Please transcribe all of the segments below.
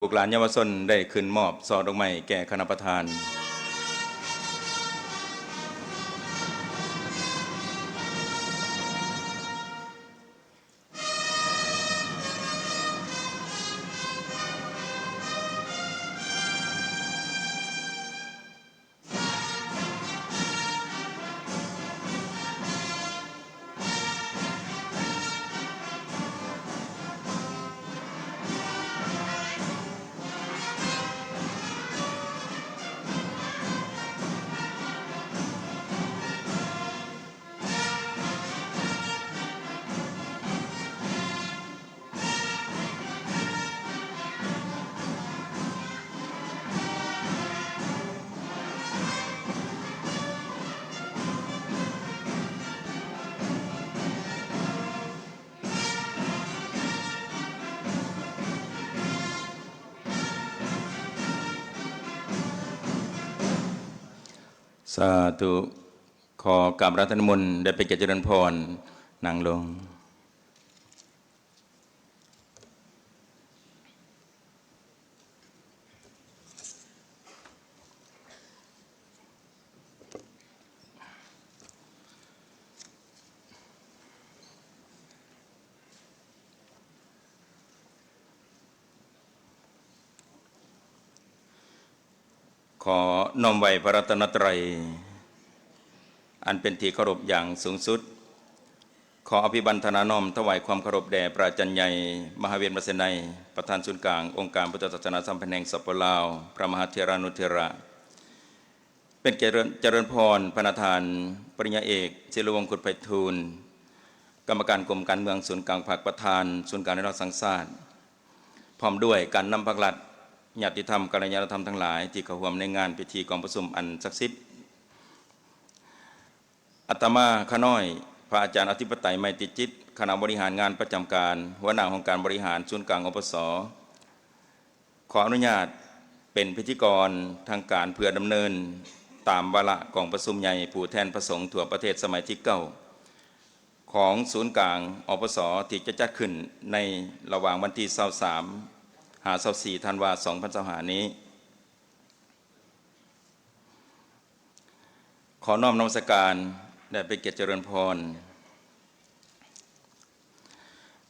ລູກຫຼານເຍົາວະຊົນໄດ້ຂຶ້ນມອບຊ່ອດອກໄມ້ແກ່ຄະນະປະທານ. ສາທຸ. ຂໍກາບອາລາທະນາມນ ແລະ ເປັນກຽດຈະເລີນພອນ. ນັ່ງລົງ. ຂໍນ້ອມໄຫວ້ພະລັດຕະນະໄຕ ອັນເປັນທີ່ເຄົາລົບຢ່າງສູງສຸດ. ຂໍອະພິວັນທະນານ້ອມຖວາຍຄວາມເຄົາລົບແດ່ພະອາຈານໃຫຍ່ ມະຫາເວດມະເສໄນ ປະທານສູນກາງອົງການພຸດທະສາສະໜາສຳພັນແຫ່ງ ສປ ລາວ, ພະມະຫາເຖລານຸເຖລະ. ເປັນກຽດຈະເລີນພອນພະນະທ່ານ ປະລິນຍາເອກ ສິລະວົງ ຄຸດໄພທູນ ກຳມະການກົມການເມືອງສູນກາງພັກ ປະທານສູນກາງແນວລາວສ້າງຊາດ ພ້ອມດ້ວຍການນຳພັກລັດ, ຍາດຕິທຳ, ກັນລະຍານະທຳທັງຫຼາຍທີ່ເຂົ້າຮ່ວມໃນງານພິທີກອງປະຊຸມອັນສັກສິດ. ອາດຕະມາຂ້ານ້ອຍ ພະອາຈານອະທິປະໄຕ ໄມຕີຈິດ ຄະນະບໍລິຫານງານປະຈຳການ, ຫົວໜ້າຫ້ອງການບໍລິຫານສູນກາງ ອປສ ຂໍອະນຸຍາດເປັນພິທີກອນທາງການເພື່ອດຳເນີນຕາມວາລະກອງປະຊຸມໃຫຍ່ຜູ້ແທນພະສົງທົ່ວປະເທດສະໄໝທີເກົ້າ ຂອງສູນກາງ ອປສ ທີ່ຈະຈັດຂຶ້ນໃນລະຫວ່າງວັນທີຊາວສາມ ຫາ ຊາວສີ່ ທັນວາ ສອງພັນຊາວຫ້ານີ້. ຂໍນ້ອມນະມັດສະການ ແລະ ເປັນກຽດຈະເລີນພອນ.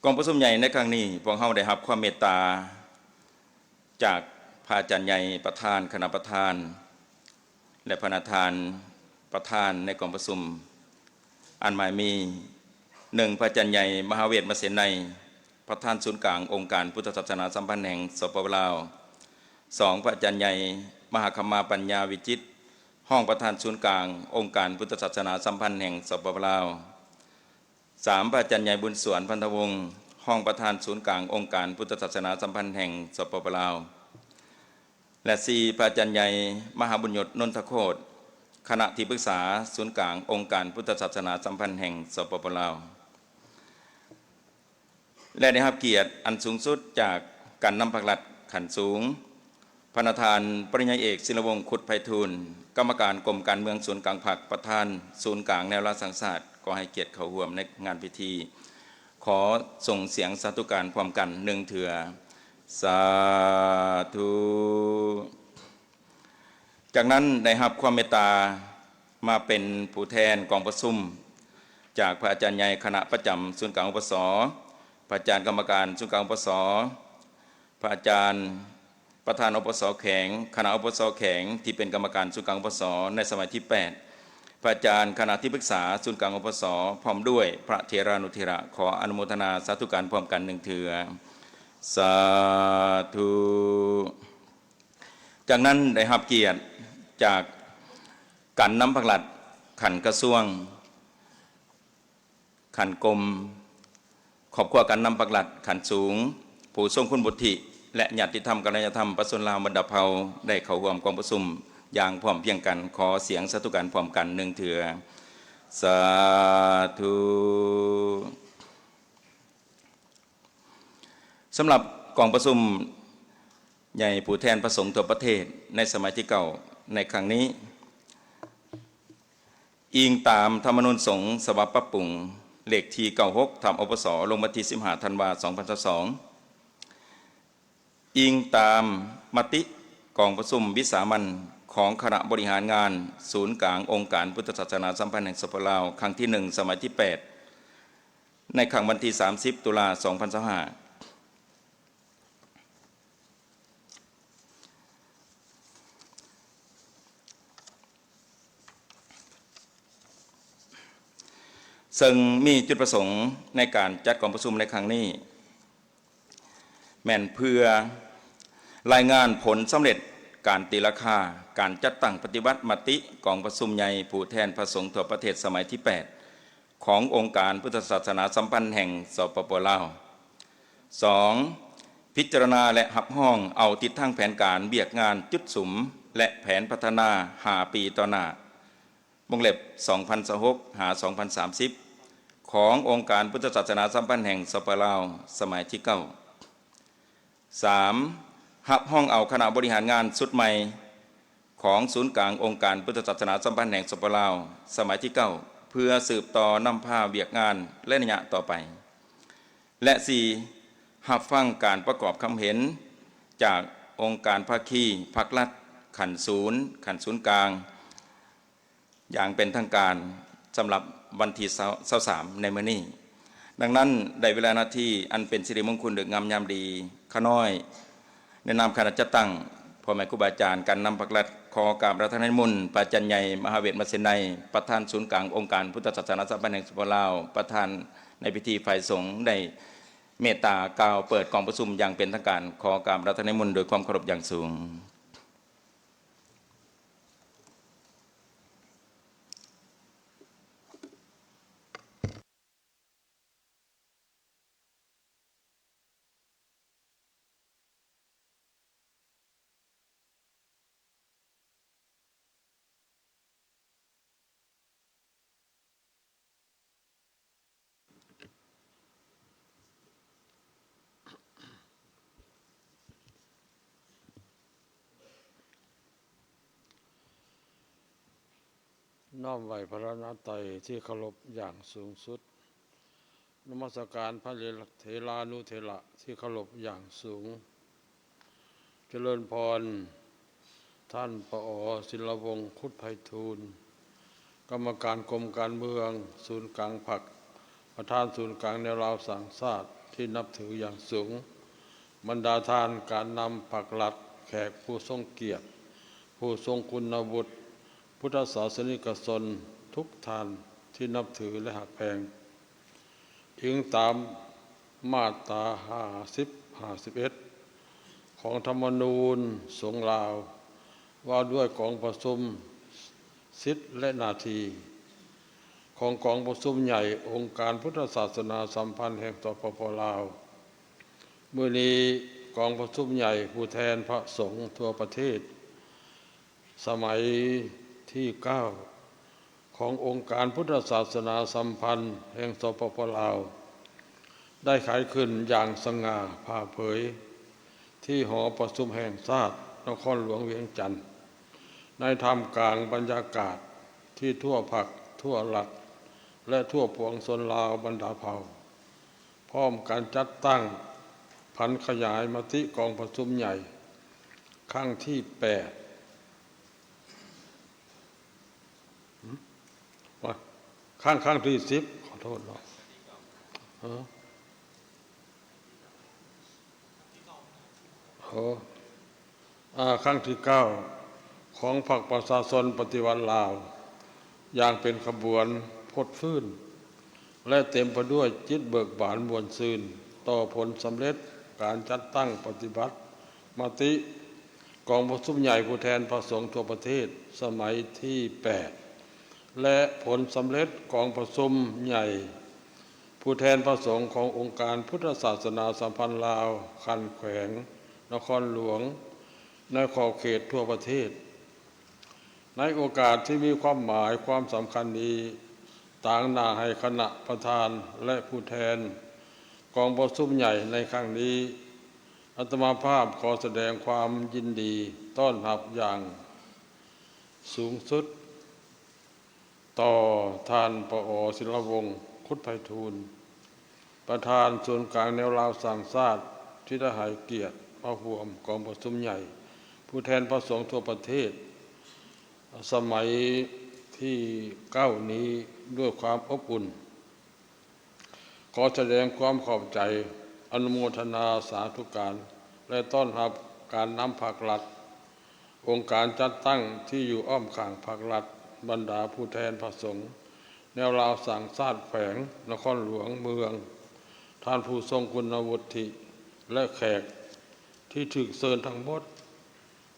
ກອງປະຊຸມໃຫຍ່ໃນຄັ້ງນີ້ ພວກເຮົາໄດ້ຮັບຄວາມເມດຕາຈາກພະອາຈານໃຫຍ່ປະທານຄະນະປະທານ ແລະ ພະນະທ່ານປະທານໃນກອງປະຊຸມ ອັນໝາຍມີ ໜຶ່ງ ພະອາຈານໃຫຍ່ ມະຫາເວດມະເສໄນ ປະທານສູນກາງອົງການພຸດທະສາສະໜາສຳພັນແຫ່ງ ສປປ ລາວ, ສອງ ພະອາຈານໃຫຍ່ ມະຫາຄຳມາ ປັນຍາວິຈິດ ຮອງປະທານສູນກາງອົງການພຸດທະສາສະໜາສຳພັນແຫ່ງ ສປປ ລາວ, ສາມ ພະອາຈານໃຫຍ່ ບຸນສວນ ພັນທະວົງ ຮອງປະທານສູນກາງອົງການພຸດທະສາສະໜາສຳພັນແຫ່ງ ສປປ ລາວ ແລະ ສີ່ ພະອາຈານໃຫຍ່ ມະຫາບຸນຍົດ ນົນທະໂຄດ ຄະນະທີ່ປຶກສາສູນກາງອົງການພຸດທະສາສະໜາສຳພັນແຫ່ງ ສປປ ລາວ ແລະ ໄດ້ຮັບກຽດອັນສູງສຸດຈາກການນຳພັກລັດຂັ້ນສູງ, ພະນະທ່ານ ປະລິນຍາເອກ ສິລະວົງ ຄຸດໄພທູນ ກຳມະການກົມການເມືອງສູນກາງພັກ ປະທານສູນກາງແນວລາວສ້າງຊາດ ກໍໃຫ້ກຽດເຂົ້າຮ່ວມໃນງານພິທີ. ຂໍສົ່ງສຽງສາທຸການພ້ອມກັນໜຶ່ງເທື່ອ. ສາທຸ. ຈາກນັ້ນໄດ້ຮັບຄວາມເມດຕາມາເປັນຜູ້ແທນກອງປະຊຸມ ຈາກພະອາຈານໃຫຍ່ຄະນະປະຈຳສູນກາງ ອປສ, ພະອາຈານກຳມະການສູນກາງ ອປສ, ພະອາຈານປະທານ ອປສ ແຂວງ, ຄະນະ ອປສ ແຂວງທີ່ເປັນກຳມະການສູນກາງ ອປສ ໃນສະໄໝທີແປດ, ພະອາຈານຄະນະທີ່ປຶກສາສູນກາງ ອປສ ພ້ອມດ້ວຍພະເຖລານຸເຖລະ. ຂໍອະນຸໂມທະນາສາທຸການພ້ອມກັນໜຶ່ງເທື່ອ. ສາທຸ. ຈາກນັ້ນໄດ້ຮັບກຽດຈາກການນຳພັກລັດຂັ້ນກະຊວງ, ຂັ້ນກົມ, ຄອບຄົວການນຳພັກລັດຂັ້ນສູງ, ຜູ້ຊົງຄຸນວຸດທິ ແລະ ຍາດຕິທຳກັນລະຍານະທຳປະຊາຊົນລາວບັນດາເຜົ່າ ໄດ້ເຂົ້າຮ່ວມກອງປະຊຸມຢ່າງພ້ອມພຽງກັນ. ຂໍສຽງສາທຸການພ້ອມກັນໜຶ່ງເທື່ອ. ສາທຸ. ສຳລັບກອງປະຊຸມໃຫຍ່ຜູ້ແທນພະສົງທົ່ວປະເທດໃນສະໄໝທີເກົ້າໃນຄັ້ງນີ້, ອີງຕາມທຳມະນູນສົງສະບັບປັບປຸງເລກທີເກົ້າຫົກ ທັບ ອປສ ລົງວັນທີສິບຫ້າ ທັນວາ ສອງພັນຊາວສອງ, ອີງຕາມມະຕິກອງປະຊຸມວິສາມັນຂອງຄະນະບໍລິຫານງານສູນກາງອົງການພຸດທະສາສະໜາສຳພັນແຫ່ງ ສປປ ລາວ ຄັ້ງທີໜຶ່ງ ສະໄໝທີແປດ ໃນຄັ້ງວັນທີສາມສິບ ຕຸລາ ສອງພັນຊາວຫ້າ ເຊິ່ງມີຈຸດປະສົງໃນການຈັດກອງປະຊຸມໃນຄັ້ງນີ້ ແມ່ນເພື່ອລາຍງານຜົນສຳເລັດການຕີລາຄາການຈັດຕັ້ງປະຕິບັດມະຕິກອງປະຊຸມໃຫຍ່ຜູ້ແທນພະສົງທົ່ວປະເທດສະໄໝທີແປດ ຂອງອົງການພຸດທະສາສະໜາສຳພັນແຫ່ງ ສປປ ລາວ. ສອງ, ພິຈາລະນາ ແລະ ຮັບຮອງເອົາທິດທາງແຜນການວຽກງານຈຸດສຸມ ແລະ ແຜນພັດທະນາຫ້າປີຕໍ່ໜ້າ ວົງເລັບ ສອງພັນຊາວຫົກ ຫາ ສອງພັນສາມສິບ ຂອງອົງການພຸດທະສາສະໜາສຳພັນແຫ່ງ ສປປ ລາວ ສະໄໝທີເກົ້າ. ສາມ, ຮັບຮອງເອົາຄະນະບໍລິຫານງານຊຸດໃໝ່ຂອງສູນກາງອົງການພຸດທະສາສະໜາສຳພັນແຫ່ງ ສປປ ລາວ ສະໄໝທີເກົ້າ ເພື່ອສືບຕໍ່ນຳພາວຽກງານໃນໄລຍະຕໍ່ໄປ ແລະ ສີ່, ຮັບຟັງການປະກອບຄຳເຫັນຈາກອົງການພາຄີພາກລັດຂັ້ນສູນ, ຂັ້ນສູນກາງ ຢ່າງເປັນທາງການສຳລັບວັນທີຊາວສາມໃນມື້ນີ້. ດັ່ງນັ້ນ, ໄດ້ເວລານາທີອັນເປັນສິລິມົງຄຸນເລິກງາມຍາມດີ, ຂ້ານ້ອຍໃນນາມຄະນະຈັດຕັ້ງ, ພໍ່ແມ່ຄູບາອາຈານ, ການນຳພາກລັດ, ຂໍກາບອາລາທະນານິມົນພະອາຈານໃຫຍ່ ມະຫາເວດ ມະເຊໄນ, ປະທານສູນກາງອົງການພຸດທະສາສະໜາສຳພັນແຫ່ງ ສປປ ລາວ, ປະທານໃນພິທີຝ່າຍສົງ ໄດ້ເມດຕາກ່າວເປີດກອງປະຊຸມຢ່າງເປັນທາງການ. ຂໍກາບອາລາທະນານິມົນດ້ວຍຄວາມເຄົາລົບຢ່າງສູງ. ນ້ອມໄຫວ້ພະລັດຕະນະໄຕທີ່ເຄົາລົບຢ່າງສູງສຸດ. ນະມັດສະການພະເຖລານຸເຖລະທີ່ເຄົາລົບຢ່າງສູງ. ຈະເລີນພອນ, ທ່ານ ປອ ສິນລະວົງ ຄຸດໄພທູນ, ກຳມະການກົມການເມືອງ, ສູນກາງພັກ, ປະທານສູນກາງແນວລາວສ້າງຊາດທີ່ນັບຖືຢ່າງສູງ, ບັນດາທ່ານການນຳພັກລັດ, ແຂກຜູ້ຊົງກຽດ, ຜູ້ຊົງຄຸນນະວຸດ, ພຸດທະສາສະນິກະຊົນທຸກທ່ານທີ່ນັບຖື ແລະ ຮັກແພງ. ອີງຕາມມາດຕາຫ້າສິບ ຫ້າສິບເອັດ ຂອງທຳມະນູນສົງລາວ ວ່າດ້ວຍກອງປະຊຸມສິດ ແລະ ໜ້າທີ່ຂອງກອງປະຊຸມໃຫຍ່ອົງການພຸດທະສາສະໜາສຳພັນແຫ່ງ ສປປ ລາວ. ມື້ນີ້ກອງປະຊຸມໃຫຍ່ຜູ້ແທນພະສົງທົ່ວປະເທດ ສະໄໝທີເກົ້າ ຂອງອົງການພຸດທະສາສະໜາສຳພັນແຫ່ງ ສປປ ລາວ ໄດ້ໄຂຂຶ້ນຢ່າງສະຫງ່າຜ່າເຜີຍ ທີ່ຫໍປະຊຸມແຫ່ງຊາດ ນະຄອນຫຼວງວຽງຈັນ ໃນທ່າມກາງບັນຍາກາດທີ່ທົ່ວພັກ, ທົ່ວລັດ ແລະ ທົ່ວປວງຊົນລາວບັນດາເຜົ່າ ພ້ອມກັນຈັດຕັ້ງຜັນຂະຫຍາຍມະຕິກອງປະຊຸມໃຫຍ່ຄັ້ງທີແປດ ຫຶ? ວ່າ ຄັ້ງ, ຄັ້ງທີສິບ ຂໍໂທດເນາະ ເອີ ໂອ້ ອາ ຄັ້ງທີເກົ້າ ຂອງພັກປະຊາຊົນປະຕິວັດລາວ ຢ່າງເປັນຂະບວນຟົດຟື້ນ ແລະ ເຕັມໄປດ້ວຍຈິດເບີກບານມ່ວນຊື່ນຕໍ່ຜົນສຳເລັດການຈັດຕັ້ງປະຕິບັດມະຕິກອງປະຊຸມໃຫຍ່ຜູ້ແທນພະສົງທົ່ວປະເທດສະໄໝທີແປດ ແລະ ຜົນສຳເລັດກອງປະຊຸມໃຫຍ່ ຜູ້ແທນພະສົງຂອງອົງການພຸດທະສາສະໜາສຳພັນລາວຂັ້ນແຂວງນະຄອນຫຼວງ ໃນຂອບເຂດທົ່ວປະເທດ. ໃນໂອກາດທີ່ມີຄວາມໝາຍຄວາມສຳຄັນນີ້, ຕາງໜ້າໃຫ້ຄະນະປະທານ ແລະ ຜູ້ແທນກອງປະຊຸມໃຫຍ່ໃນຄັ້ງນີ້, ອາດຕະມາພາບຂໍສະແດງຄວາມຍິນດີຕ້ອນຮັບຢ່າງສູງສຸດ ຕໍ່ທ່ານ ປອ ສິນລະວົງ ຄຸດໄພທູນ, ປະທານສູນກາງແນວລາວສ້າງຊາດ ທີ່ໄດ້ໃຫ້ກຽດ ເຂົ້າຮ່ວມກອງປະຊຸມໃຫຍ່ຜູ້ແທນພະສົງທົ່ວປະເທດ ສະໄໝທີເກົ້ານີ້ດ້ວຍຄວາມອົບອຸ່ນ. ຂໍສະແດງຄວາມຂອບໃຈ, ອະນຸໂມທະນາສາທຸການ ແລະ ຕ້ອນຮັບການນຳພາກລັດ, ອົງການຈັດຕັ້ງທີ່ຢູ່ອ້ອມຂ້າງພາກລັດ, ບັນດາຜູ້ແທນພະສົງ, ແນວລາວສ້າງຊາດແຂວງນະຄອນຫຼວງເມືອງ, ທ່ານຜູ້ຊົງຄຸນວຸດທິ ແລະ ແຂກທີ່ຖືກເຊີນທັງໝົດ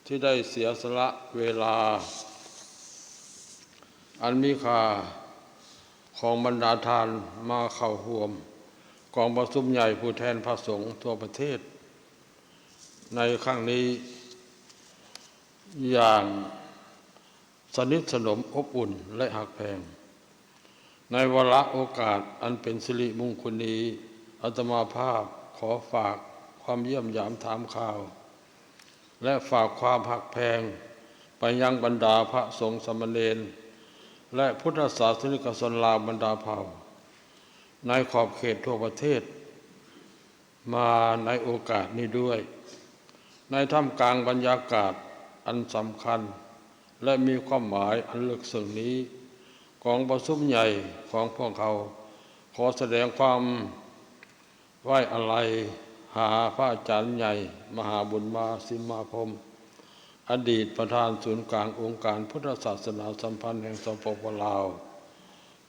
ທີ່ໄດ້ເສຍສະຫຼະເວລາອັນມີຄ່າຂອງບັນດາທ່ານມາເຂົ້າຮ່ວມກອງປະຊຸມໃຫຍ່ຜູ້ແທນພະສົງທົ່ວປະເທດໃນຄັ້ງນີ້ຢ່າງສະໜິດສະໜົມ, ອົບອຸ່ນ ແລະ ຮັກແພງ. ໃນວາລະໂອກາດອັນເປັນສິລິມຸງຄຸນນີ້, ອາດຕະມາພາບຂໍຝາກຄວາມຢ້ຽມຢາມຖາມຂ່າວ ແລະ ຝາກຄວາມຮັກແພງໄປຍັງບັນດາພະສົງສາມະເນນ ແລະ ພຸດທະສາສະນິກະຊົນລາວບັນດາເຜົ່າ ໃນຂອບເຂດທົ່ວປະເທດ ມາໃນໂອກາດນີ້ດ້ວຍ. ໃນທ່າມກາງບັນຍາກາດອັນສຳຄັນ ແລະ ມີຄວາມໝາຍອັນເລິກເຊິ່ງນີ້, ກອງປະຊຸມໃຫຍ່ຂອງພວກເຮົາຂໍສະແດງຄວາມໄວ້ອາໄລຫາພະອາຈານໃຫຍ່ມະຫາບຸນມາ ສິມມາພົມ, ອະດີດປະທານສູນກາງອົງການພຸດທະສາສະໜາສຳພັນແຫ່ງ ສປປ ລາວ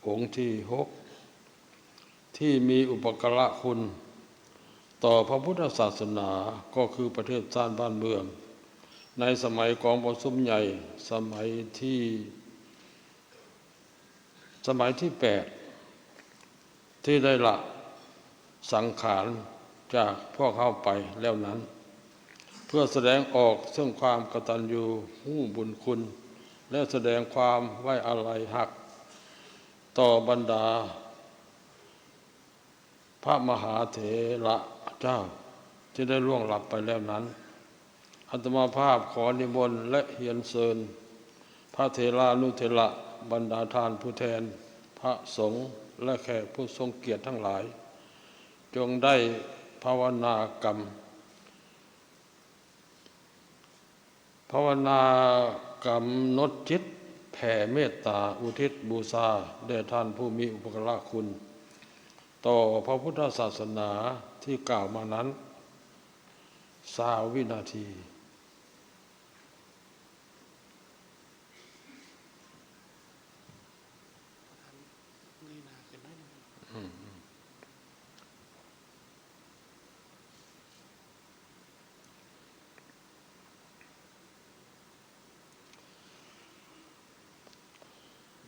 ອົງທີຫົກ ທີ່ມີອຸປະກາລະຄຸນຕໍ່ພະພຸດທະສາສະໜາ ກໍຄືປະເທດຊາດບ້ານເມືອງ ໃນສະໄໝກອງປະຊຸມໃຫຍ່ສະໄໝທີ ສະໄໝທີແປດ ທີ່ໄດ້ລະສັງຂານຈາກພວກເຮົາໄປແລ້ວນັ້ນ, ເພື່ອສະແດງອອກເຊິ່ງຄວາມກະຕັນຍູຮູ້ບຸນຄຸນ ແລະ ສະແດງຄວາມໄວ້ອາໄລຮັກຕໍ່ບັນດາ ພະມະຫາເຖລະເຈົ້າທີ່ໄດ້ລ່ວງລັບໄປແລ້ວນັ້ນ, ອາດຕະມາພາບຂໍນິມົນ ແລະ ຮຽນເຊີນພະເຖລານຸເຖລະ, ບັນດາທ່ານຜູ້ແທນພະສົງ ແລະ ແຂກຜູ້ຊົງກຽດທັງຫຼາຍ, ຈົ່ງໄດ້ພາວະນາກຳ ພາວະນາກຳນົດຈິດແຜ່ເມດຕາອຸທິດບູຊາແດ່ທ່ານຜູ້ມີອຸປະກາລະຄຸນຕໍ່ພະພຸດທະສາສະໜາທີ່ກ່າວມານັ້ນ ຊາວວິນາທີ. ເງີຍໜ້າຂຶ້ນໜ້ອຍໜຶ່ງ.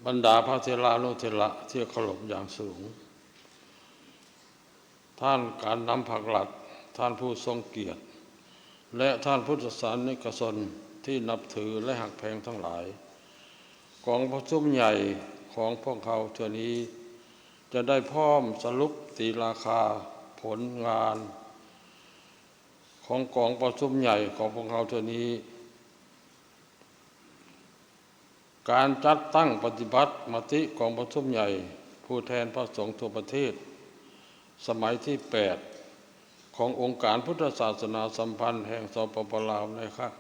ບັນດາພະເຖລານຸເຖລະທີ່ເຄົາລົບຢ່າງສູງ, ທ່ານການນຳພັກລັດ, ທ່ານຜູ້ຊົງກຽດ ແລະ ທ່ານພຸດທະສາສະນິກະຊົນທີ່ນັບຖື ແລະ ຮັກແພງທັງຫຼາຍ, ກອງປະຊຸມໃຫຍ່ຂອງພວກເຮົາເທື່ອນີ້ຈະໄດ້ພ້ອມສະຫຼຸບຕີລາຄາຜົນງານ ຂອງກອງປະຊຸມໃຫຍ່ຂອງພວກເຮົາເທື່ອນີ້, ການຈັດຕັ້ງປະຕິບັດມະຕິກອງປະຊຸມໃຫຍ່ຜູ້ແທນພະສົງທົ່ວປະເທດ ສະໄໝທີແປດ ຂອງອົງການພຸດທະສາສະໜາສຳພັນແຫ່ງ ສປປ ລາວ ໃນຄັ້ງ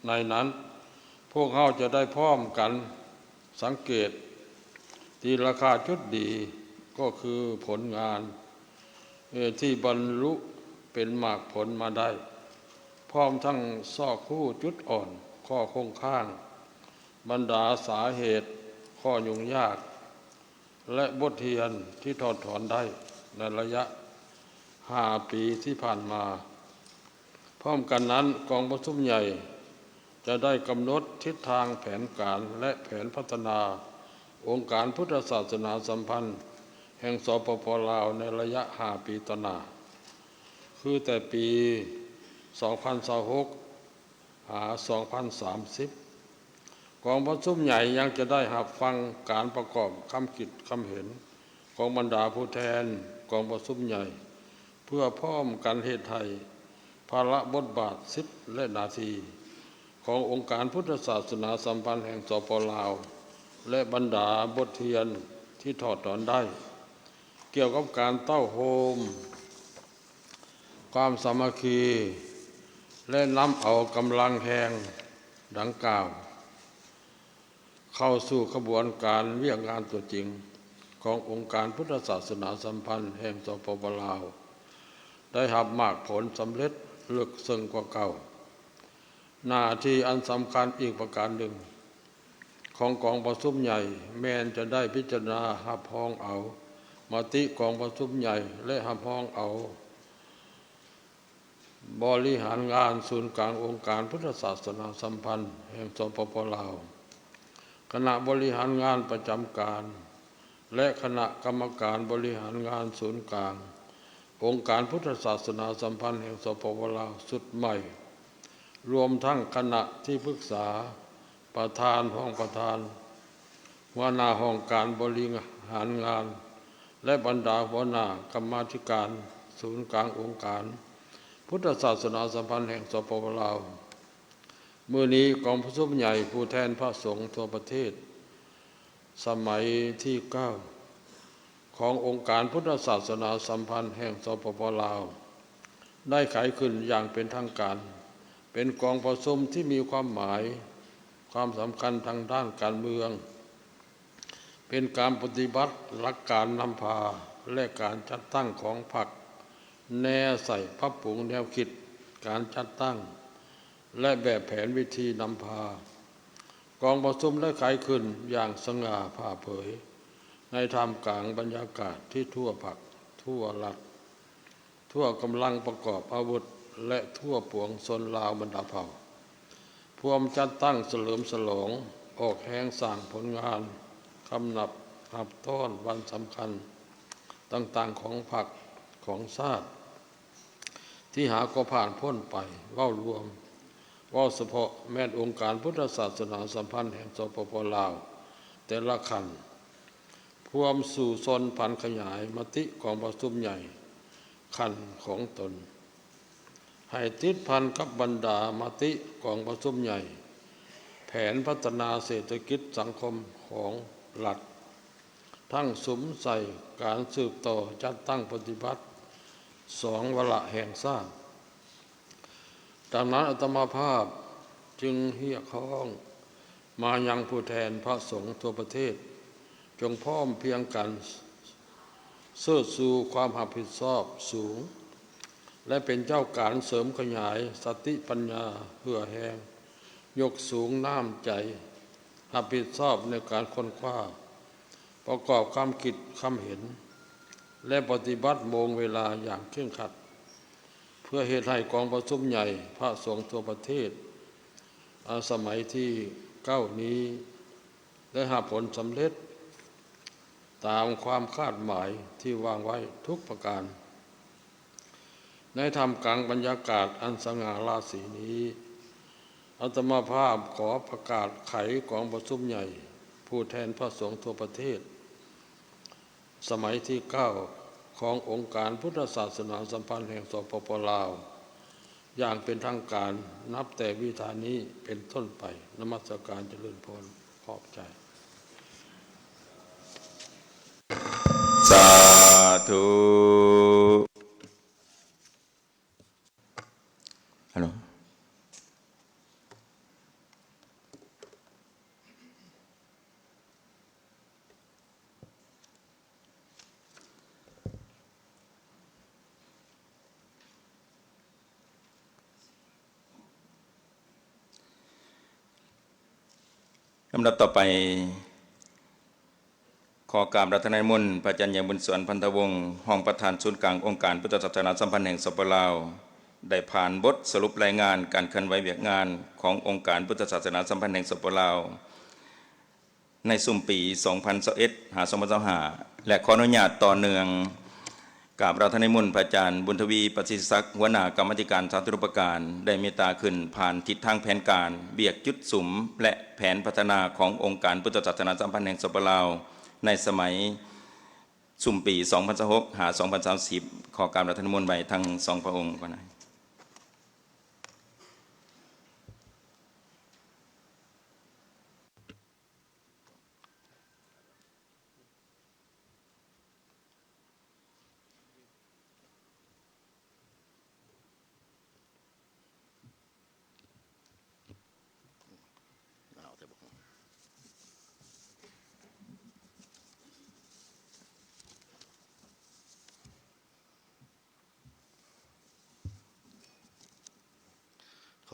ໃນນັ້ນ, ພວກເຮົາຈະໄດ້ພ້ອມກັນສັງເກດຕີລາຄາຈຸດດີ, ກໍຄືຜົນງານ ເອີ ທີ່ບັນລຸເປັນໝາກຜົນມາໄດ້, ພ້ອມທັງຊອກຮູ້ຈຸດອ່ອນ, ຂໍ້ຄົງຄ້າງ, ບັນດາສາເຫດ, ຂໍ້ຫຍຸ້ງຍາກ ແລະ ບົດຮຽນທີ່ຖອດຖອນໄດ້ໃນໄລຍະຫ້າປີທີ່ຜ່ານມາ. ພ້ອມກັນນັ້ນ, ກອງປະຊຸມໃຫຍ່ຈະໄດ້ກຳນົດທິດທາງແຜນການ ແລະ ແຜນພັດທະນາອົງການພຸດທະສາສະໜາສຳພັນແຫ່ງ ສປປ ລາວ ໃນໄລຍະຫ້າປີຕໍ່ໜ້າ, ຄືແຕ່ປີສອງພັນຊາວຫົກ ຫາສອງພັນສາມສິບ. ກອງປະຊຸມໃຫຍ່ຍັງຈະໄດ້ຮັບຟັງການປະກອບຄຳຄິດຄຳເຫັນຂອງບັນດາຜູ້ແທນກອງປະຊຸມໃຫຍ່ ເພື່ອພ້ອມກັນເຮັດໃຫ້ພາລະບົດບາດສິດ ແລະ ໜ້າທີ່ຂອງອົງການພຸດທະສາສະໜາສຳພັນແຫ່ງ ສປປ ລາວ ແລະ ບັນດາບົດຮຽນທີ່ຖອດຖອນໄດ້ ກ່ຽວກັບການເຕົ້າໂຮມ ຄວາມສາມັກຄີ ແລະ ນຳເອົາກຳລັງແຮງດັ່ງກ່າວ ເຂົ້າສູ່ຂະບວນການວຽກງານຕົວຈິງຂອງອົງການພຸດທະສາສະໜາສຳພັນແຫ່ງ ສປປ ລາວ ໄດ້ຮັບໝາກຜົນສຳເລັດເລິກເຊິ່ງກວ່າເກົ່າ. ໜ້າທີ່ອັນສຳຄັນອີກປະການໜຶ່ງຂອງກອງປະຊຸມໃຫຍ່ ແມ່ນຈະໄດ້ພິຈາລະນາຮັບຮອງເອົາມະຕິກອງປະຊຸມໃຫຍ່ ແລະ ຮັບຮອງເອົາ ບໍລິຫານງານສູນກາງອົງການພຸດທະສາສະໜາສຳພັນແຫ່ງ ສປປ ລາວ, ຄະນະບໍລິຫານງານປະຈຳການ ແລະ ຄະນະກຳມະການບໍລິຫານງານສູນກາງອົງການພຸດທະສາສະໜາສຳພັນແຫ່ງ ສປປ ລາວ ຊຸດໃໝ່, ລວມທັງຄະນະທີ່ປຶກສາ, ປະທານ, ຮອງປະທານ, ຫົວໜ້າຫ້ອງການບໍລິຫານງານ ແລະ ບັນດາຫົວໜ້າກຳມາທິການສູນກາງອົງການພຸດທະສາສະໜາສຳພັນແຫ່ງ ສປປ ລາວ. ມື້ນີ້ກອງປະຊຸມໃຫຍ່ຜູ້ແທນພະສົງທົ່ວປະເທດ ສະໄໝທີເກົ້າ ຂອງອົງການພຸດທະສາສະໜາສຳພັນແຫ່ງ ສປປ ລາວ ໄດ້ໄຂຂຶ້ນຢ່າງເປັນທາງການ ເປັນກອງປະຊຸມທີ່ມີຄວາມໝາຍ ຄວາມສຳຄັນທາງດ້ານການເມືອງ, ເປັນການປະຕິບັດຫຼັກການນຳພາ ແລະ ການຈັດຕັ້ງຂອງພັກ, ແນໃສ່ປັບປຸງແນວຄິດການຈັດຕັ້ງ ແລະ ແບບແຜນວິທີນຳພາ. ກອງປະຊຸມໄດ້ໄຂຂຶ້ນຢ່າງສະຫງ່າຜ່າເຜີຍ ໃນທ່າມກາງບັນຍາກາດທີ່ທົ່ວພັກ, ທົ່ວລັດ, ທົ່ວກຳລັງປະກອບອາວຸດ ແລະ ທົ່ວປວງຊົນລາວບັນດາເຜົ່າ ພວມຈັດຕັ້ງສະເຫຼີມສະຫຼອງ, ອອກແຮງສ້າງຜົນງານ, ຄຳນັບຮັບຕ້ອນວັນສຳຄັນຕ່າງໆຂອງພັກ, ຂອງຊາດ ທີ່ຫາກໍຜ່ານພົ້ນໄປ. ເວົ້າລວມ, ເວົ້າສະເພາະແມ່ນອົງການພຸດທະສາສະໜາສຳພັນແຫ່ງ ສປປ ລາວ ແຕ່ລະຂັ້ນ ພວມສູ່ຊົນຜັນຂະຫຍາຍມະຕິກອງປະຊຸມໃຫຍ່ຂັ້ນຂອງຕົນ ໃຫ້ຕິດພັນກັບບັນດາມະຕິກອງປະຊຸມໃຫຍ່, ແຜນພັດທະນາເສດຖະກິດສັງຄົມຂອງລັດ ທັງສຸມໃສ່ການສືບຕໍ່ຈັດຕັ້ງປະຕິບັດສອງວາລະແຫ່ງຊາດ. ດັ່ງນັ້ນ ອາດຕະມາພາບຈຶ່ງຮຽກຮ້ອງມາຍັງຜູ້ແທນພະສົງທົ່ວປະເທດ ຈົ່ງພ້ອມພຽງກັນເຊີດຊູຄວາມຮັບຜິດຊອບສູງ ແລະ ເປັນເຈົ້າການເສີມຂະຫຍາຍສະຕິປັນຍາເຫື່ອແຮງ ຍົກສູງນ້ຳໃຈຮັບຜິດຊອບໃນການຄົ້ນຄວ້າ ປະກອບຄຳຄິດຄຳເຫັນ ແລະ ປະຕິບັດໂມງເວລາຢ່າງເຄັ່ງຄັດ ເພື່ອເຮັດໃຫ້ກອງປະຊຸມໃຫຍ່ພະສົງທົ່ວປະເທດ ອາ ສະໄໝທີເກົ້ານີ້ ໄດ້ຮັບຜົນສຳເລັດຕາມຄວາມຄາດໝາຍທີ່ວາງໄວ້ທຸກປະການ. ໃນທ່າມກາງບັນຍາກາດອັນສະຫງ່າລາສີນີ້, ອາດຕະມາພາບຂໍປະກາດໄຂກອງປະຊຸມໃຫຍ່ຜູ້ແທນພະສົງທົ່ວປະເທດ ສະໄໝທີເກົ້າ ຂອງອົງການພຸດທະສາສະໜາສຳພັນແຫ່ງ ສປປ ລາວ ຢ່າງເປັນທາງການ ນັບແຕ່ວິທານີ້ເປັນຕົ້ນໄປ. ນະມັດສະການຈະເລີນພອນ. ຂອບໃຈ. ສາທຸ. ຮັລໂຫຼ. ລຳດັບຕໍ່ໄປ ຂໍກາບອາລາທະນານິມົນ ພະອາຈານໃຫຍ່ ບຸນສວນ ພັນທະວົງ ຮອງປະທານສູນກາງອົງການພຸດທະສາສະໜາສຳພັນແຫ່ງ ສປປ ລາວ ໄດ້ຜ່ານບົດສະຫຼຸບລາຍງານການເຄື່ອນໄຫວວຽກງານຂອງອົງການພຸດທະສາສະໜາສຳພັນແຫ່ງ ສປປ ລາວ ໃນຊຸມປີສອງພັນຊາວເອັດ ຫາ ສອງພັນຊາວຫ້າ ແລະ ຂໍອະນຸຍາດຕໍ່ເນື່ອງ ກາບອາລາທະນານິມົນ ພະອາຈານ ບຸນທະວີ ປະສິດທິສັກ ຫົວໜ້າກຳມາທິການສາທາລະນະປະການ ໄດ້ເມດຕາຂຶ້ນຜ່ານທິດທາງແຜນການ, ວຽກຈຸດສຸມ ແລະ ແຜນພັດທະນາຂອງອົງການພຸດທະສາສະໜາສຳພັນແຫ່ງ ສປປ ລາວ ໃນສະໄໝຊຸມປີສອງພັນຊາວຫົກ ຫາ ສອງພັນສາມສິບ. ຂໍກາບອາລາທະນານິມົນໄວ້ທັງສອງພະອົງກ່ອນນະ.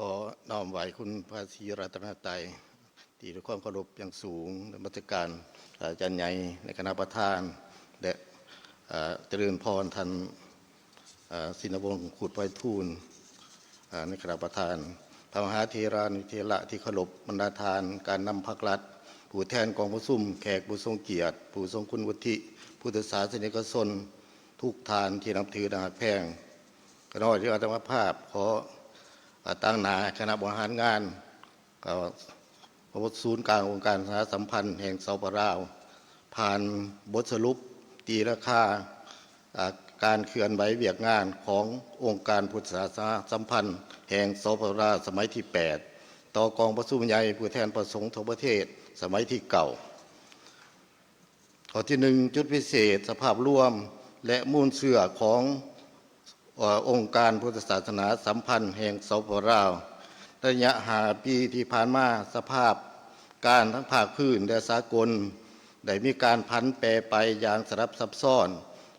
ຂໍນ້ອມໄຫວ້ຄຸນພະສີລັດຕະນະໄຕ ທີ່ດ້ວຍຄວາມເຄົາລົບຢ່າງສູງ ນະມັດສະການພະອາຈານໃຫຍ່ໃນຄະນະປະທານ ແລະ ເອີ ຈະເລີນພອນທ່ານ ເອີ ຊິນນະວົງ ຄູດໄພທູນ ເອີ ໃນຄະນະປະທານ, ພະມະຫາເຖລານຸເຖລະທີ່ເຄົາລົບ, ບັນດາທ່ານການນຳພັກລັດ, ຜູ້ແທນກອງປະຊຸມ, ແຂກຜູ້ຊົງກຽດ, ຜູ້ຊົງຄຸນວຸດທິ, ພຸດທະສາສະນິກະຊົນທຸກທ່ານທີ່ນັບຖື ແລະ ຮັກແພງ. ຂ້ານ້ອຍຖືອາດຕະມາພາບ ຂໍ ເອີ ຕາງໜ້າຄະນະບໍລິຫານງານ ເອີ ສູນກາງອົງການປະຊາສຳພັນແຫ່ງ ສປປ ລາວ ຜ່ານບົດສະຫຼຸບຕີລາຄາ ເອີ ການເຄື່ອນໄຫວວຽກງານຂອງອົງການພຸດທະສາສະໜາສຳພັນແຫ່ງ ສປປ ລາວ ສະໄໝທີແປດ ຕໍ່ກອງປະຊຸມໃຫຍ່ຜູ້ແທນພະສົງທົ່ວປະເທດ ສະໄໝທີເກົ້າ. ຂໍ້ທີໜຶ່ງ ຈຸດພິເສດ, ສະພາບລວມ ແລະ ມູນເຊື້ອຂອງ ເອີ ອົງການພຸດທະສາສະໜາສຳພັນແຫ່ງ ສປປ ລາວ. ໄລຍະຫ້າປີທີ່ຜ່ານມາ, ສະພາບການທັງພາກພື້ນ ແລະ ສາກົນ ໄດ້ມີການຜັນແປໄປຢ່າງສະຫຼັບຊັບຊ້ອນ,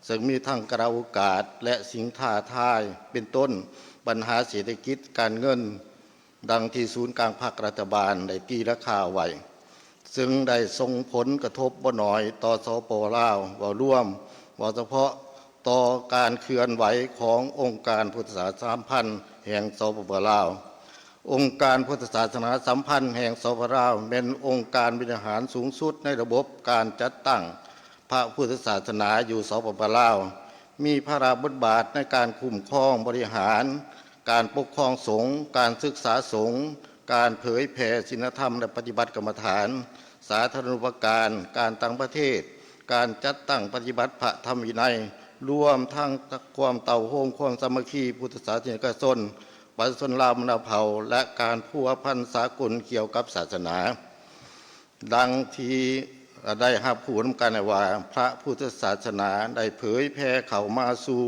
ເຊິ່ງມີທັງກາລະໂອກາດ ແລະ ສິ່ງທ້າທາຍ, ເປັນຕົ້ນ ບັນຫາເສດຖະກິດ, ການເງິນ, ດັ່ງທີ່ສູນກາງພັກລັດຖະບານໄດ້ຕີລາຄາໄວ້, ເຊິ່ງໄດ້ສົ່ງຜົນກະທົບບໍ່ໜ້ອຍຕໍ່ ສປປ ລາວ ເວົ້າລວມ, ເວົ້າສະເພາະຕໍ່ການເຄື່ອນໄຫວຂອງອົງການພຸດທະສາສະໜາສຳພັນແຫ່ງ ສປປ ລາວ. ອົງການພຸດທະສາສະໜາສຳພັນແຫ່ງ ສປປ ລາວ ແມ່ນອົງການບໍລິຫານສູງສຸດໃນລະບົບການຈັດຕັ້ງພະພຸດທະສາສະໜາຢູ່ ສປປ ລາວ. ມີພາລະບົດບາດໃນການຄຸ້ມຄອງບໍລິຫານ, ການປົກຄອງສົງ, ການສຶກສາສົງ, ການເຜີຍແຜ່ສິນລະທຳ ແລະ ປະຕິບັດກຳມະຖານ, ສາທາລະນູປະການ, ການຕ່າງປະເທດ, ການຈັດຕັ້ງປະຕິບັດພະທຳວິໄນ, ລວມທັງຄວາມເຕົ້າໂຮມຄວາມສາມັກຄີພຸດທະສາສະນິກະຊົນ, ປະຊາຊົນລາວບັນດາເຜົ່າ ແລະ ການພົວພັນສາກົນກ່ຽວກັບສາສະໜາ. ດັ່ງທີ່ໄດ້ຮັບຮູ້ນຳກັນແລ້ວວ່າ ພະພຸດທະສາສະໜາໄດ້ເຜີຍແຜ່ເຂົ້າມາສູ່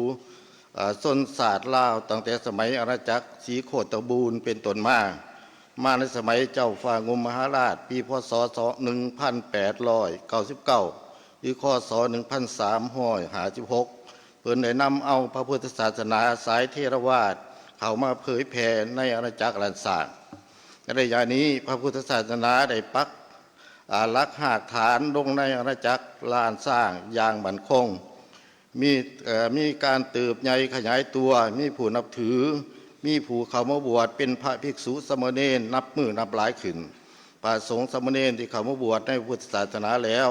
ເອີ ຊົນຊາດລາວ ຕັ້ງແຕ່ສະໄໝອານາຈັກສີໂຄດຕະບູນເປັນຕົ້ນມາ, ມາໃນສະໄໝເຈົ້າຟ້າງຸ່ມມະຫາລາດ ປີ ພ.ສ. ໜຶ່ງພັນແປດຮ້ອຍເກົ້າສິບເກົ້າ ຫຼື ຄ.ສ. ໜຶ່ງພັນສາມຮ້ອຍຫ້າສິບຫົກ ເພິ່ນໄດ້ນຳເອົາພະພຸດທະສາສະໜາສາຍເຖລະວາດເຂົ້າມາເຜີຍແຜ່ໃນອານາຈັກລ້ານຊ້າງ. ໃນໄລຍະນີ້ ພະພຸດທະສາສະໜາໄດ້ປັກ ອາ ຫຼັກຮາກຖານລົງໃນອານາຈັກລ້ານຊ້າງຢ່າງໝັ້ນຄົງ, ມີ ເອີ ມີການເຕີບໃຫຍ່ຂະຫຍາຍຕົວ, ມີຜູ້ນັບຖື, ມີຜູ້ເຂົ້າມາບວດເປັນພະພິກສຸສາມະເນນນັບມື້ນັບຫຼາຍຂຶ້ນ. ພະສົງສາມະເນນທີ່ເຂົ້າມາບວດໃນພຸດທະສາສະໜາແລ້ວ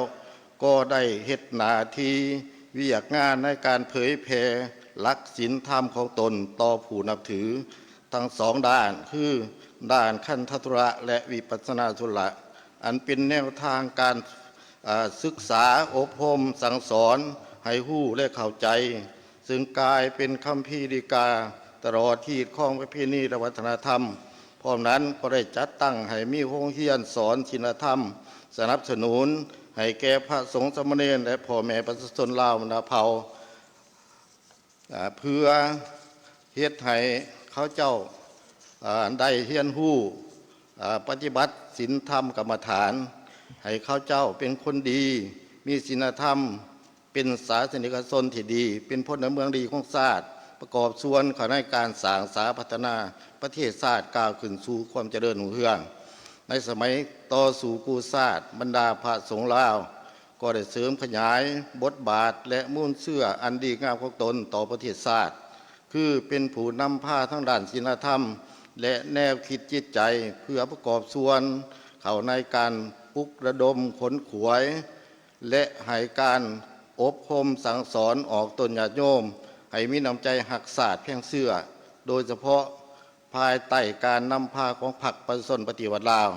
ກໍໄດ້ເຮັດໜ້າທີ່ວຽກງານໃນການເຜີຍແຜ່ຫຼັກສິນທຳຂອງຕົນຕໍ່ຜູ້ນັບຖືທັງສອງດ້ານ ຄື ດ້ານຄັນທະທຸລະ ແລະ ວິປັດສະນາທຸລະ ອັນເປັນແນວທາງການ ອາ ສຶກສາອົບຮົມສັ່ງສອນໃຫ້ຮູ້ ແລະ ເຂົ້າໃຈ, ເຊິ່ງກາຍເປັນຄຳພີດີກາຕະຫຼອດຮີດຄອງປະເພນີ ແລະ ວັດທະນະທຳ. ພ້ອມນັ້ນກໍໄດ້ຈັດຕັ້ງໃຫ້ມີໂຮງຮຽນສອນສິນລະທຳ, ສະໜັບສະໜູນໃຫ້ແກ່ພະສົງສາມະເນນ ແລະ ພໍ່ແມ່ປະຊາຊົນລາວບັນດາເຜົ່າ ອາ ເພື່ອເຮັດໃຫ້ເຂົາເຈົ້າ ອາ ໄດ້ຮຽນຮູ້ ອາ ປະຕິບັດສິນທຳກຳມະຖານ, ໃຫ້ເຂົາເຈົ້າເປັນຄົນດີ, ມີສິນລະທຳ, ເປັນສາສະນິກະຊົນທີ່ດີ, ເປັນພົນລະເມືອງດີຂອງຊາດ, ປະກອບສ່ວນເຂົ້າໃນການສ້າງສາພັດທະນາປະເທດຊາດ ກ້າວຂຶ້ນສູ່ຄວາມຈະເລີນຮຸ່ງເຮືອງ. ໃນສະໄໝຕໍ່ສູ້ກູ້ຊາດ, ບັນດາພະສົງລາວ ກໍໄດ້ເສີມຂະຫຍາຍບົດບາດ ແລະ ມູນເຊື້ອອັນດີງາມຂອງຕົນຕໍ່ປະເທດຊາດ, ຄືເປັນຜູ້ນຳພາທາງດ້ານສິນລະທຳ ແລະ ແນວຄິດຈິດໃຈ ເພື່ອປະກອບສ່ວນເຂົ້າໃນການປຸກລະດົມຂົນຂວາຍ ແລະ ໃຫ້ການອົບຮົມສັ່ງສອນອອກຕົນຍາດໂຍມ ໃຫ້ມີນ້ຳໃຈຮັກຊາດແພງເຊື້ອ, ໂດຍສະເພາະພາຍໃຕ້ການນຳພາຂອງພັກປະຊາຊົນປະຕິວັດລາວ.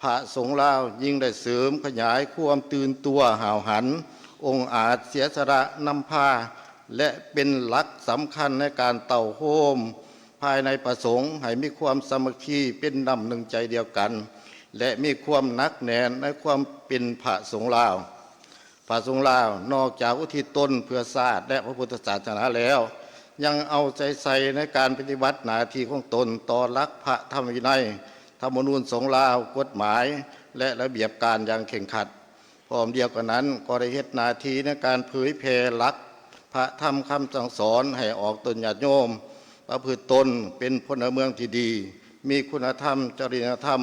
ພະສົງລາວຍິ່ງໄດ້ເສີມຂະຫຍາຍຄວາມຕື່ນຕົວຫ້າວຫັນ, ອົງອາດເສຍສະຫຼະນຳພາ ແລະ ເປັນຫຼັກສຳຄັນໃນການເຕົ້າໂຮມພາຍໃນພະສົງໃຫ້ມີຄວາມສາມັກຄີເປັນນ້ຳໜຶ່ງໃຈດຽວກັນ ແລະ ມີຄວາມໜັກແໜ້ນໃນຄວາມເປັນພະສົງລາວ. ພະສົງລາວນອກຈາກອຸທິດຕົນເພື່ອຊາດ ແລະ ພະພຸດທະສາສະໜາແລ້ວ, ຍັງເອົາໃຈໃສ່ໃນການປະຕິບັດໜ້າທີ່ຂອງຕົນຕໍ່ຫຼັກພະທຳວິໄນ, ທຳມະນູນສົງລາວ, ກົດໝາຍ ແລະ ລະບຽບການຢ່າງເຄັ່ງຄັດ. ພ້ອມດຽວກັນນັ້ນ ກໍໄດ້ເຮັດໜ້າທີ່ໃນການເຜີຍແຜ່ຫຼັກພະທຳຄຳສັ່ງສອນໃຫ້ອອກຕົນຍາດໂຍມ, ປະພຶດຕົນເປັນພົນລະເມືອງທີ່ດີ, ມີຄຸນນະທຳ, ຈະລິຍະທຳ,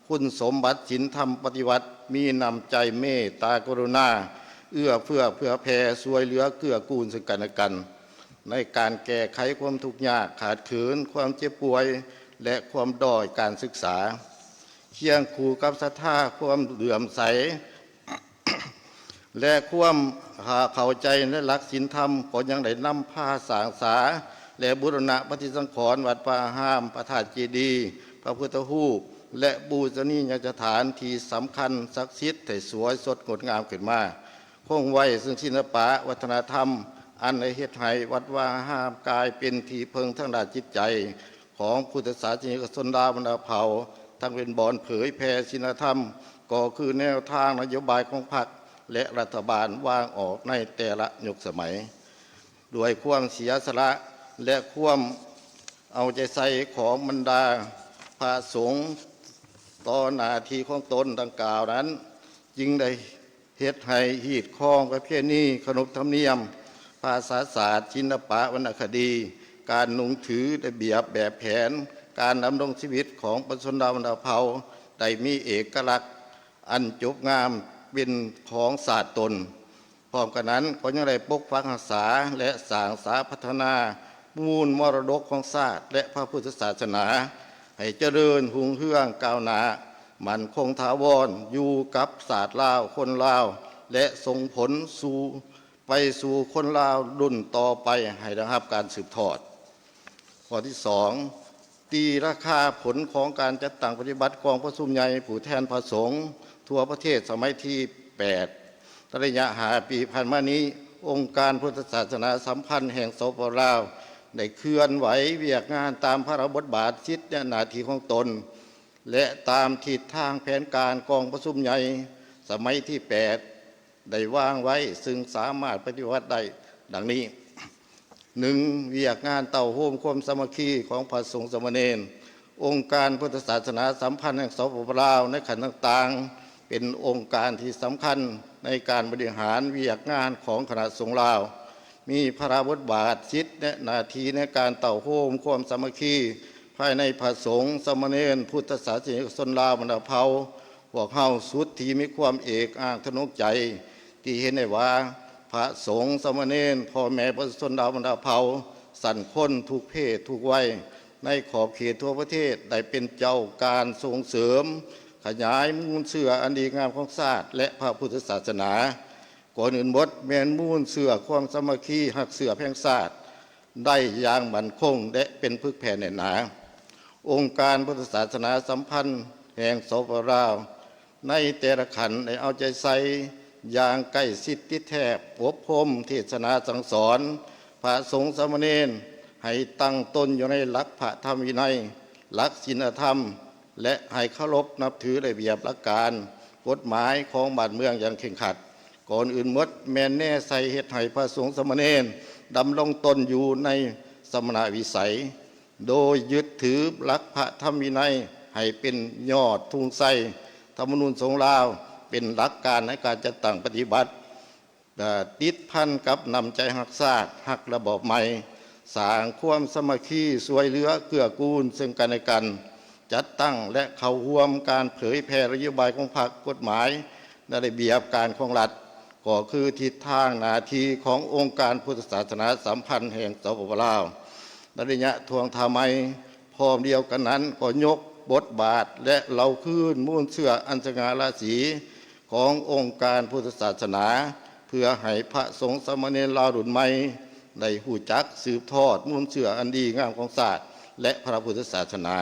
ຄຸນສົມບັດສິນທຳປະຕິວັດ, ມີນ້ຳໃຈເມດຕາກະລຸນາ, ເອື້ອເຟື້ອເຜື່ອແຜ່, ຊ່ວຍເຫຼືອເກື້ອກູນເຊິ່ງກັນແລະກັນ ໃນການແກ້ໄຂຄວາມທຸກຍາກຂາດເຂີນ, ຄວາມເຈັບປ່ວຍ ແລະ ຄວາມດ້ອຍການສຶກສາ, ຄຽງຄູ່ກັບສັດທາ, ຄວາມເຫຼື້ອມໃສ ແລະ ຄວາມເຂົ້າໃຈໃນຫຼັກສິນທຳ ກໍຍັງໄດ້ນຳພາສ້າງສາ ແລະ ບູລະນະປະຕິສັງຂອນວັດວາອາຮາມ, ພະທາດເຈດີ, ພະພຸດທະຮູບ ແລະ ປູຊະນີຍະສະຖານທີ່ສຳຄັນສັກສິດໃຫ້ສວຍສົດງົດງາມຂຶ້ນມາ, ຄົງໄວ້ເຊິ່ງສິລະປະວັດທະນະທຳ ອັນໄດ້ເຮັດໃຫ້ວັດວາອາຮາມກາຍເປັນທີ່ເພິ່ງທາງດ້ານຈິດໃຈ ຂອງພຸດທະສາສະນິກະຊົນລາວບັນດາເຜົ່າ ທັງເປັນບ່ອນເຜີຍແຜ່ສິນລະທຳ ກໍຄືແນວທາງນະໂຍບາຍຂອງພັກ ແລະ ລັດຖະບານວາງອອກໃນແຕ່ລະຍຸກສະໄໝ. ດ້ວຍຄວາມເສຍສະຫຼະ ແລະ ຄວາມເອົາໃຈໃສ່ຂອງບັນດາພະສົງຕໍ່ໜ້າທີ່ຂອງຕົນດັ່ງກ່າວນັ້ນ ຈຶ່ງໄດ້ ເຮັດໃຫ້ຮີດຄອງປະເພນີ, ຂະໜົບທຳນຽມ, ພາສາສາດ, ສິລະປະ, ວັນນະຄະດີ, ການນຸ່ງຖື, ລະບຽບແບບແຜນການດຳລົງຊີວິດຂອງປະຊາຊົນລາວບັນດາເຜົ່າ ໄດ້ມີເອກະລັກອັນຈົບງາມເປັນຂອງຊາດຕົນ. ພ້ອມກັນນັ້ນກໍຍັງໄດ້ປົກປັກຮັກສາ ແລະ ສ້າງສາພັດທະນາມູນມໍລະດົກຂອງຊາດ ແລະ ພະພຸດທະສາສະໜາ ໃຫ້ຈະເລີນຮຸ່ງເຮືອງກ້າວໜ້າ ໝັ້ນຄົງຖາວອນຢູ່ກັບຊາດລາວ, ຄົນລາວ ແລະ ສົ່ງຜົນສູ່ ໄປສູ່ຄົນລາວລຸ້ນຕໍ່ໄປໃຫ້ໄດ້ຮັບການສືບທອດ. ຂໍ້ທີສອງ ຕີລາຄາຜົນຂອງການຈັດຕັ້ງປະຕິບັດກອງປະຊຸມໃຫຍ່ຜູ້ແທນພະສົງທົ່ວປະເທດສະໄໝທີແປດ ໃນໄລຍະຫ້າປີຜ່ານມານີ້, ອົງການພຸດທະສາສະໜາສຳພັນແຫ່ງ ສປປ ລາວ ໄດ້ເຄື່ອນໄຫວວຽກງານຕາມພາລະບົດບາດ, ສິດ ແລະ ໜ້າທີ່ຂອງຕົນ ແລະ ຕາມທິດທາງແຜນການກອງປະຊຸມໃຫຍ່ສະໄໝທີແປດ ໄດ້ວາງໄວ້, ຊຶ່ງສາມາດປະຕິບັດໄດ້ດັ່ງນີ້: ໜຶ່ງ ວຽກງານເຕົ້າໂຮມຄວາມສາມັກຄີຂອງພະສົງສາມະເນນ. ອົງການພຸດທະສາສະໜາສຳພັນແຫ່ງ ສປປ ລາວ ໃນຂັ້ນຕ່າງໆ ເປັນອົງການທີ່ສຳຄັນໃນການບໍລິຫານວຽກງານຂອງຄະນະສົງລາວ, ມີພາລະບົດບາດ, ສິດ ແລະ ໜ້າທີ່ໃນການເຕົ້າໂຮມຄວາມສາມັກຄີພາຍໃນພະສົງສາມະເນນ ພຸດທະສາສະນິກະຊົນລາວບັນດາເຜົ່າ. ພວກເຮົາສຸດທີ່ມີຄວາມເອກອ້າງທະນົງໃຈ ທີ່ເຫັນໄດ້ວ່າ ພະສົງສາມະເນນ ພໍ່ແມ່ປະຊາຊົນລາວບັນດາເຜົ່າ ຊັ້ນຄົນທຸກເພດທຸກໄວ ໃນຂອບເຂດທົ່ວປະເທດ ໄດ້ເປັນເຈົ້າການສົ່ງເສີມ ຂະຫຍາຍມູນເຊື້ອອັນດີງາມຂອງຊາດ ແລະ ພະພຸດທະສາສະໜາ. ກ່ອນອື່ນໝົດ ແມ່ນມູນເຊື້ອຄວາມສາມັກຄີ ຮັກເຊື້ອແພງຊາດ ໄດ້ຢ່າງໝັ້ນຄົງ ແລະ ເປັນປຶກແຜ່ນແໜ້ນໜາ. ອົງການພຸດທະສາສະໜາສຳພັນແຫ່ງ ສປປ ລາວ ໃນແຕ່ລະຂັ້ນໄດ້ເອົາໃຈໃສ່ຢ່າງໃກ້ຊິດຕິດແທບ, ອົບຮົມ, ເທດສະໜາສັ່ງສອນພະສົງສາມະເນນ ໃຫ້ຕັ້ງຕົນຢູ່ໃນຫຼັກພະທຳວິໄນ, ຫຼັກສິນລະທຳ ແລະ ໃຫ້ເຄົາລົບນັບຖືລະບຽບຫຼັກການກົດໝາຍຂອງບ້ານເມືອງຢ່າງເຄັ່ງຄັດ. ກ່ອນອື່ນໝົດ ແມ່ນແນໃສ່ເຮັດໃຫ້ພະສົງສາມະເນນດຳລົງຕົນຢູ່ໃນສະມະນະວິໄສ ໂດຍຍຶດຖືຫຼັກພະທຳວິໄນໃຫ້ເປັນຍອດທຸງໄຊ, ທຳມະນູນສົງລາວເປັນຫຼັກການໃນການຈັດຕັ້ງປະຕິບັດ, ຕິດພັນກັບນ້ຳໃຈຮັກຊາດ, ຮັກລະບອບໃໝ່, ສ້າງຄວາມສາມັກຄີ, ຊ່ວຍເຫຼືອເກື້ອກູນເຊິ່ງກັນແລະກັນ, ຈັດຕັ້ງ ແລະ ເຂົ້າຮ່ວມການເຜີຍແຜ່ນະໂຍບາຍຂອງພັກ, ກົດໝາຍ ແລະ ລະບຽບການຂອງລັດ ກໍຄືທິດທາງໜ້າທີ່ຂອງອົງການພຸດທະສາສະໜາສຳພັນແຫ່ງ ສປປ ລາວ ໃນໄລຍະທວງທ່າໃໝ່. ພ້ອມດຽວກັນນັ້ນ ກໍຍົກບົດບາດ ແລະ ເລົາຄືນມູນເຊື້ອອັນສະຫງ່າລາສີຂອງອົງການພຸດທະສາສະໜາ ເພື່ອໃຫ້ພະສົງສາມະເນນລາວລຸ້ນໃໝ່ໄດ້ຮູ້ຈັກສືບທອດມູນເຊື້ອອັນດີງາມຂອງຊາດ ແລະ ພະພຸດທະສາສະໜາ.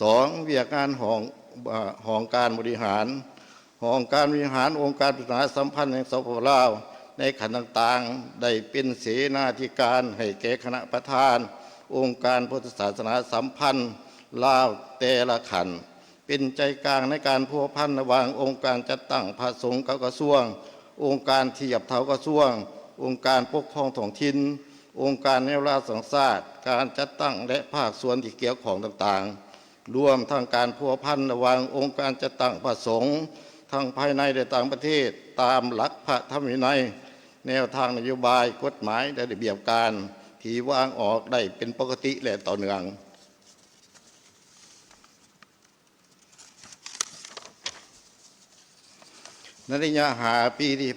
ສອງ ວຽກງານຫ້ອງ ເອີ່ ຫ້ອງການບໍລິຫານ. ຫ້ອງການບໍລິຫານອົງການພຸດທະສາສະໜາສຳພັນແຫ່ງ ສປປ ລາວ ໃນຂັ້ນຕ່າງໆ ໄດ້ເປັນເສນາທິການໃຫ້ແກ່ຄະນະປະທານອົງການພຸດທະສາສະໜາສຳພັນລາວແຕ່ລະຂັ້ນ, ເປັນໃຈກາງໃນການພົວພັນລະຫວ່າງອົງການຈັດຕັ້ງພະສົງກັບກະຊວງ, ອົງການທຽບເທົ່າກະຊວງ, ອົງການປົກຄອງທ້ອງຖິ່ນ, ອົງການແນວລາວສ້າງຊາດ, ການຈັດຕັ້ງ ແລະ ພາກສ່ວນທີ່ກ່ຽວຂ້ອງຕ່າງໆ. ລວມທັງການພົວພັນລະຫວ່າງອົງການຈັດຕັ້ງພະສົງ ທັງພາຍໃນ ແລະ ຕ່າງປະເທດ ຕາມຫຼັກພະທຳວິໄນ, ແນວທາງນະໂຍບາຍ, ກົດໝາຍ ແລະ ລະບຽບການທີ່ວາງອອກໄດ້ເປັນປົກກະຕິ ແລະ ຕໍ່ເນື່ອງ. ໃນໄລຍະຫ້າປີທີ່